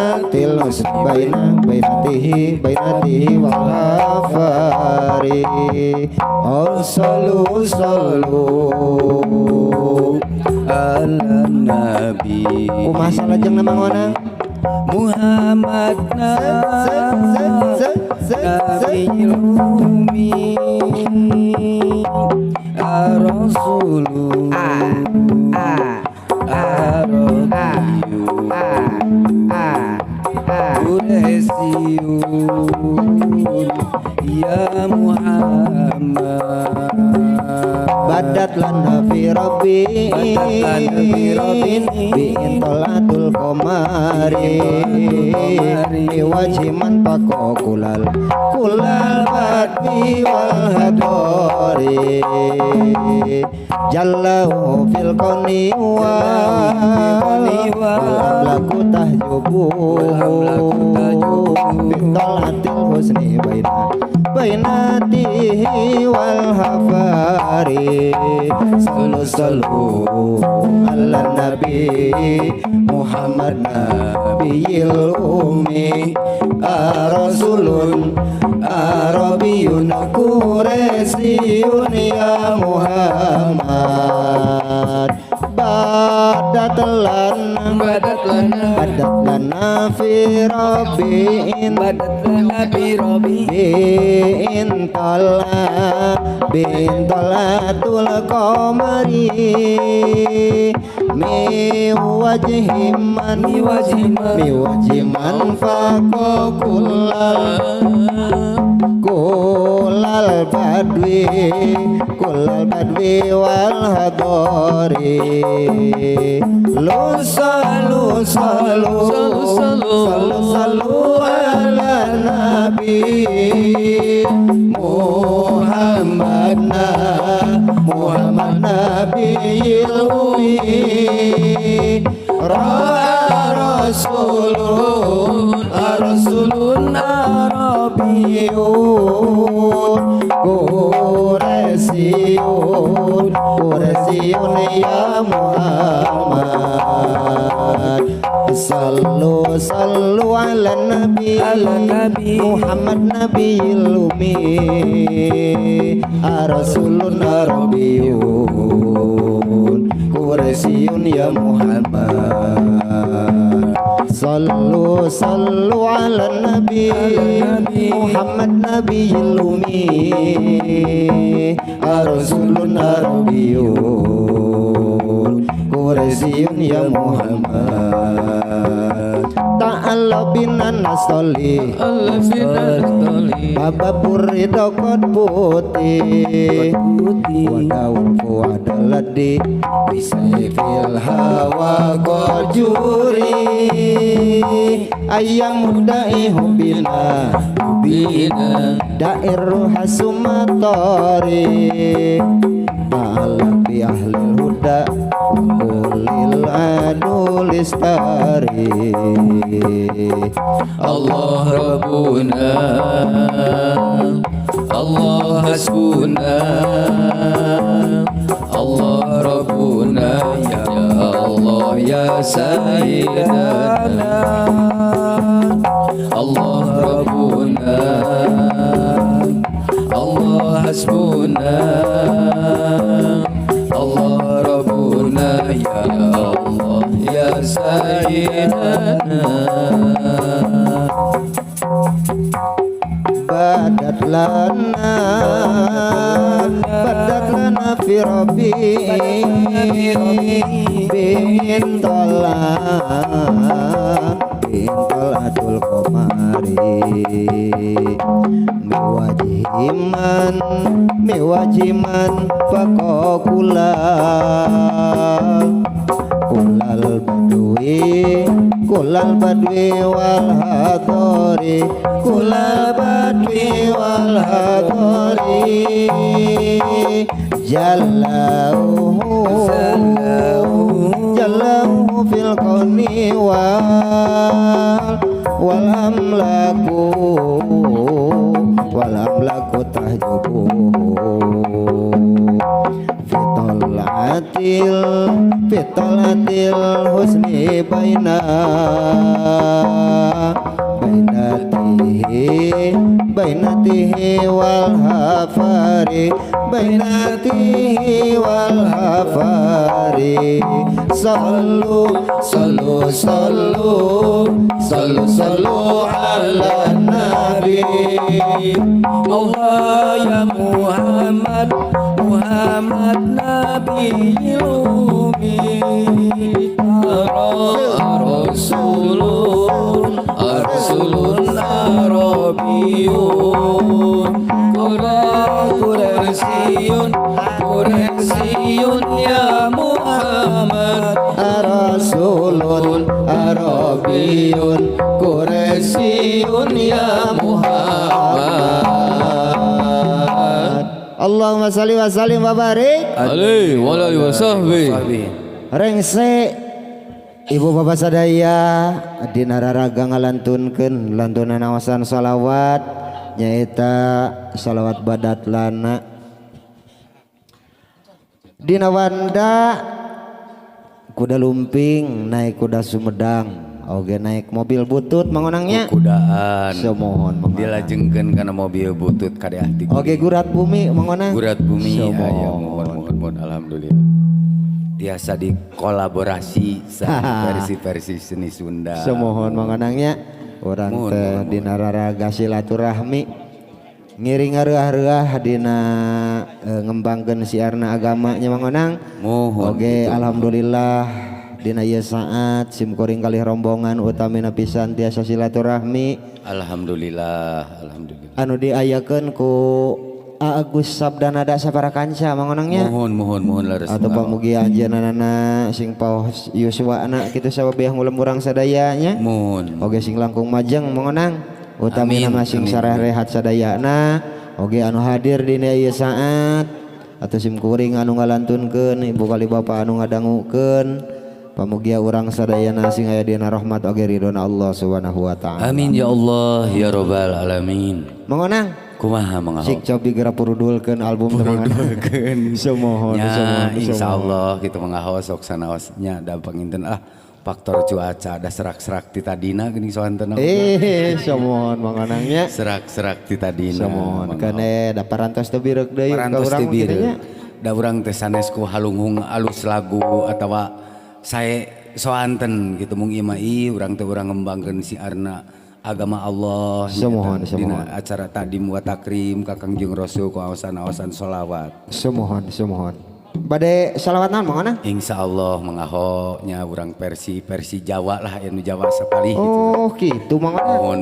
Bainatil husni baina bainatihi bainatihi wal hafari. Oh sallu sallu ala nabi. Kumaha salajengna Mang Onang? Muhammad nabiyil ummi ar-rasulu arabiyu quraisiyun ya Muhammad. Badat lana fi rabbi bi intolatul qamari wajiman pako kulal kulal badwi wal hadori jallahu fil qani wal amlaku tahjubu bi tolatil husni baina bainatihi wal hafari. Sallu sallu ala nabi Muhammad nabiyil ummi rasulun arabiyun quraisiyun ya Muhammad. Badat lana fi rabbiin badat lana fi rabbiin bintalatul qamari mi wajhiman faqa kullal badwi wal hadari. Lu salu salu salu salu ala nabi Muhammad Muhammad nabiyil ummi ra'a rasulun rasulun arabiyyun quraisiyun quraisiyun ya Muhammad. Sallu sallu ala nabi Muhammad nabiyil ummi rasulun arabiyyun quraisiyun ya Muhammad. Sallu sallu ala nabi Muhammad nabiyil ummi rasulun arabiyyun quraisiyun ya Muhammad. Ta'ala bina nasoli baba burida qad putih wadaul fuadaladi bisayfil hawa qajuri ayam mudai hubina dair hasumatori ta'ala bi ahlil huda kulil adul istari. Allah Rabbuna Allah hasbuna Allah Rabbuna ya Allah ya Sayyidana Allah Rabbuna Allah hasbuna Allah Rabbuna ya Allah ya Sayyidana. Badat lana fi rabbi bintolatul qamari miwajiman faqa kulal badwi wal hadari kulal badwi wal hadari jalauhu jalauhu fil qani wal amlaku tahjubuhu fitolatil husni baina Bainatihi wal hafari. Sallu sallu sallu sallu sallu ala nabi. Allah ya Muhammad, Muhammad Nabi Umi. Rasulun, Rasulun Arabiyun. Quraisiyun, Quraisiyun ya Muhammad. Rasulun Arabiyun Quraisiyun ya Muhammad. Allahumma shalli wa sallim wa barik alaihi wa alihi wa sahbihi. Rengse ibu bapak sadaya dina raraga ngalantunkeun lantunan awasan salawat nyaeta salawat badat lana dina wanda kuda lumping naik kuda Sumedang oge naik mobil butut mangonangnya kudaan semohon mangonang. Dilajengkeun kana mobil butut kadeah ti oge gurat bumi mangonang gurat bumi Semohon. Aya mohon mohon mohon alhamdulillah tiasa dikolaborasi versi-versi seni Sunda. Semohon mangonangnya urang Mohon, teh mohon, dina raraga silaturahmi ngiring ngareah-reuah dina ngembangkeun siarna agamanya mangonang. Mohon oge gitu. Alhamdulillah dina ieu saat simkuring kalih rombongan utamina pisan tiasa silaturahmi. Alhamdulillah, alhamdulillah. Anu diayakeun ku Agus Sabdanada sapara kanca mangonangnya. Mohon mohon mohon leres. Atau pamugi anjeunna sing paos yuswana kitu sawabiah ngulem urang sadayanya. Mohon. Oge sing langkung majeng mangonang utamina Amin, sing amin, sareh rehat sadayana oge anu hadir dina ieu saat atau simkuring anu ngalantunkeun ibu kali bapa anu ngadangukeun pamugia urang sadayana sing aya dina rahmat oge ridona Allah Subhanahu wa taala. Amin ya Allah ya robbal alamin. Mangonang kumaha mangaho sik cobi geura purudulkeun album teh purudulkeun. Semohon nya semohon insyaallah kitu mangaho sok sanaos nya da panginten ah faktor cuaca ada serak-serak ti tadina geuning soanten. Semohon mangonangnya serak-serak ti tadina. Semohon kene da parantos teu bireuk deui ka parantos urang teu kitu nya. bireuk. Da urang teh sanes ku halunghung alus lagu atawa sae soanten gitu mung ieu mah ih urang teh urang ngembangkeun siarna agama Allah. Semohon, dina semohon. Acara takdim wa takrim ka Kangjeng Rasul ku awasan-awasan sholawat. Semohon semohon. Bade salawat naon mangonang? Insyaallah mangaho nya urang versi versi Jawa lah anu Jawa sapalih gitu. Oh kitu mangonang. Mohon.